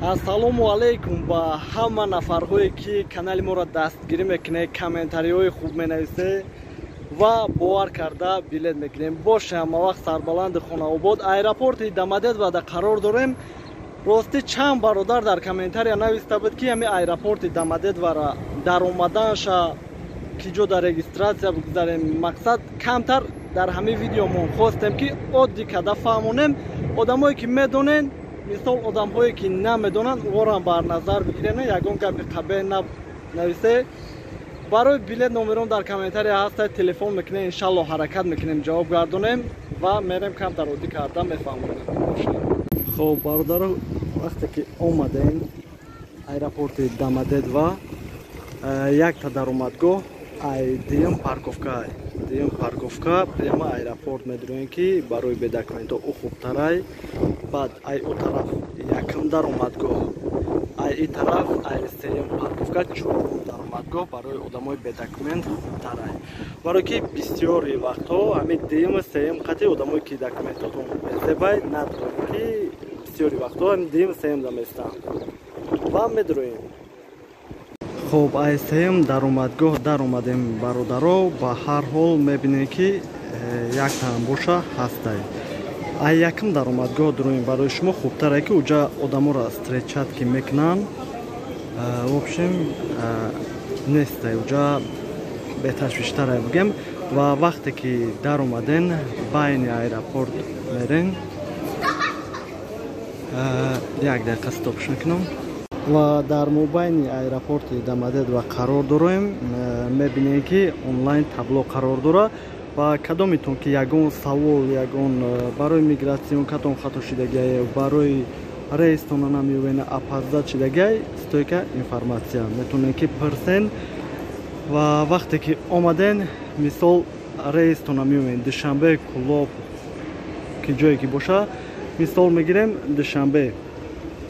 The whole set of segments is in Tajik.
Ассалому алайкум ба ҳама нафарҳое, ки канали моро дастгирӣ мекунед, комментариҳои хуб менависед ва бовар карда билет мекунем. Боше, ҳама вақт сарбаланди хонаобод. Аэропорти Домодедово қарор дорем. Ростӣ, чанд бародар дар комментария нависта буд, ки ҳами аэропорти Домодедовора даромаданша ки ҷо дар регистрация бигзарем. Мақсад, камтар дар ҳамин видеомон хостем, ки оддӣ карда фаҳмонем. Одамое ки медонен, мисол, одамҳое ки намедонанд, онҳоро бар назар бигирен, ягон гапи қабеҳ нависе. Барои билет номерон дар комментария ҳаста, телефон мекунем, иншалло, ҳаракат мекунем, ҷавоб гардонем ва мерем, камтар оддӣ карда мефаҳмонем. Хоб, бародаро, вақте ки омадем аэропорти Домодедово, якта даромадгоҳ ай дуюм парковка, дуюм парковка прямо аэропорт медуроем, ки барои бедокументҳо ӯ хубтарай. Баъд ай ӯ тараф якум даромадгоҳ, ай и тараф ай сеюм парковка чорум даромадгоҳ барои одамои бедокумент хубтарай, барое ки бисёри вақтҳо ҳамин дуюму сеюм қати одамое ки документотон безебай надорем, ки бисёри вақтҳо ҳамин дуюму сеюм даместанд ва медуроем. Хоб, ай сеюм даромадгоҳ даромадем, бародаро. Ба ҳар ҳол мебинем, ки яктаам боша ҳастай. Ай якум даромадгоҳ дуроем, барои шумо хубтаре, ки уҷа одаморо встречать ки мекунанд. В общем, нестай уҷа, беташвиштаре бигем. Ва вақте ки даромаден, байни аэропорт мерен. Як дақиқа, стопш мекунам. Ва дар мобайни аэропорти Домодедово қарор дорем. Мебинем, ки онлайн табло қарор дорад ва кадометон ки ягон савол, ягон барои миграционкатон хато шидагиае, барои рейстона намеёвена, опоздать шидагиай, стойка информация метавонем, ки пурсен. Ва вақте ки омаден, мисол, рейстона меёвен Душанбе, Кулоб, ки ҷое ки боша, мисол мегирем, Душанбе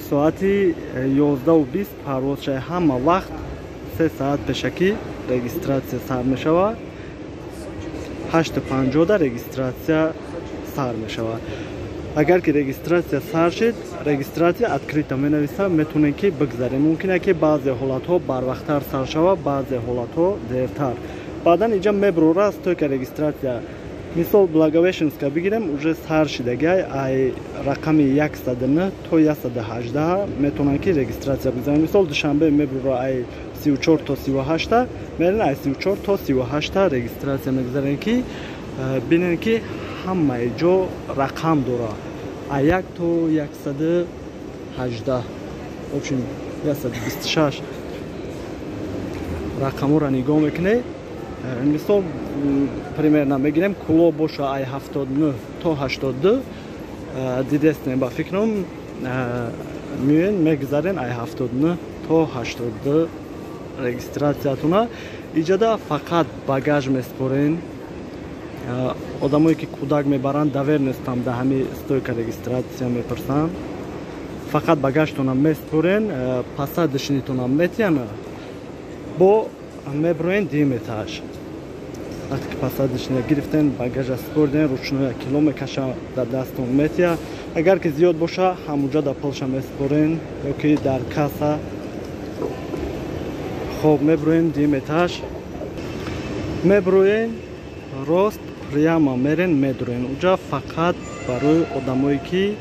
соати 11:20 парвоз шавад, ҳама вақт 3 саат пешакӣ регистрация сар мешавад. 8:50 регистрация сар мешавад. Агар ки регистрация сар шид, «регистрация открыта» менависа, метавонем, ки бигзарем. Мумкин ки баъзе ҳолатҳо барвақттар сар шавад, баъзе ҳолатҳо дертар. Баъдан инҷа меброра стойка регистрация. Мисол, Благовещенска бигирем, уже сар шидагай, ай рақами 109 то 118 метавонанд, ки регистрация бигзарем. Мисол, Душанбе меброра ай 34 то 38, мерен, ай 34 то 38 регистрация мегузарем, ки бинем, ки ҳамаи ҷо рақам дора, ай 1 то 118, в общем, 126 рақамҳоро нигоҳ мекунед. Мисол, примерно мегирем, Кулоб боша, ай 79 то 82. Дидестем, ба фикрам, меоен, мегузарен ай 79 то 82 регистрациятуна. Иҷода фақат багаж меспорен. Одамое ки кӯдак мебаранд, доверенность ам да ҳами стойка регистрация мепурсанд. Фақат багажтона меспорен, посадочный тона метиҳанд, бо меброен дуюм этаж. Вақте ки посадочный гирифтен, багажа спорден, ручной кило мекаша, дар дастон метия. Агар ки зиёд боша, ҳамуҷа дар пулша меспорен ё ки дар касса. Хоб, меброем дуюм этаж, меброем рост, прямо мерен, медроен. Уҷа фақат барои одамое ки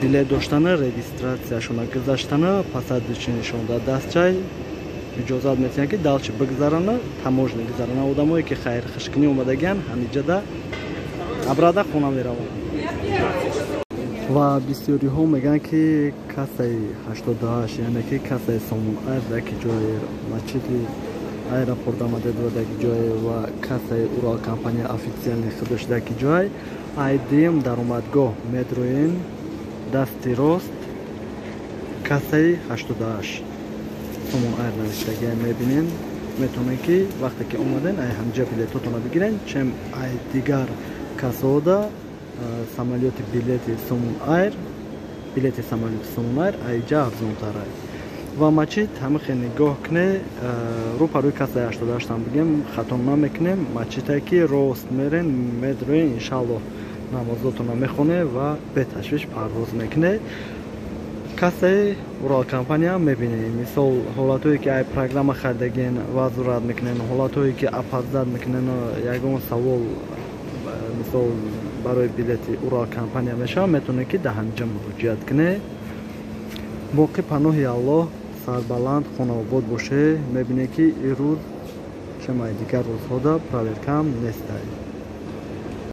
билет доштана, регистрацияшона гузаштана, посадочный шон дар дастчай, иҷозат метиҳанд, ки дальше бигзарана, таможня гузарана. Одамое ки хайрхушкунӣ омадагиан, ҳамиҷада обратно хона мераванд. Ва бисёриҳо мегӯянд, ки кассаи 88, яъне ки кассаи Сомон Айр дар ки ҷои, масҷиди аэропорт Домодедово дар ки ҷое ва кассаи Урал компания официальный худаш дар ки ҷой. Ай дуюм даромадгоҳ медроен, дасти рост кассаи 88 Сомон Айр навиштагия мебинен. Метавонед, ки вақте ки омаден, ай ҳамҷа билетотонро бигирен, чем ай дигар кассаода. Самолёти билети Сомон Айр, билети самолёти Сомон Айр айҷа арзонтарай. Ва мачид ҳамихе нигоҳ куне, рӯ па рӯи кассаи 88-ам бигем, хато намекунем. Мачите ки рост мерен, медроен, иншаллоҳ, намозотонро мехоне ва беташвиш парвоз мекуне. Кассаи Урал компания мебинем, мисол, ҳолатҳое ки ай программа харидагин, возврат мекунен, ҳолатҳое ки опоздать мекунен, ягон савол, мисол, барои билети Урал компания мешавад, метавонед, ки дар ҳаминҷа муроҷиат кунед. Боқӣ паноҳи Аллоҳ, сарбаланд, хонаобод боше. Мебинед, ки ирӯз чамай дигар рӯзҳода проверкаам нестай.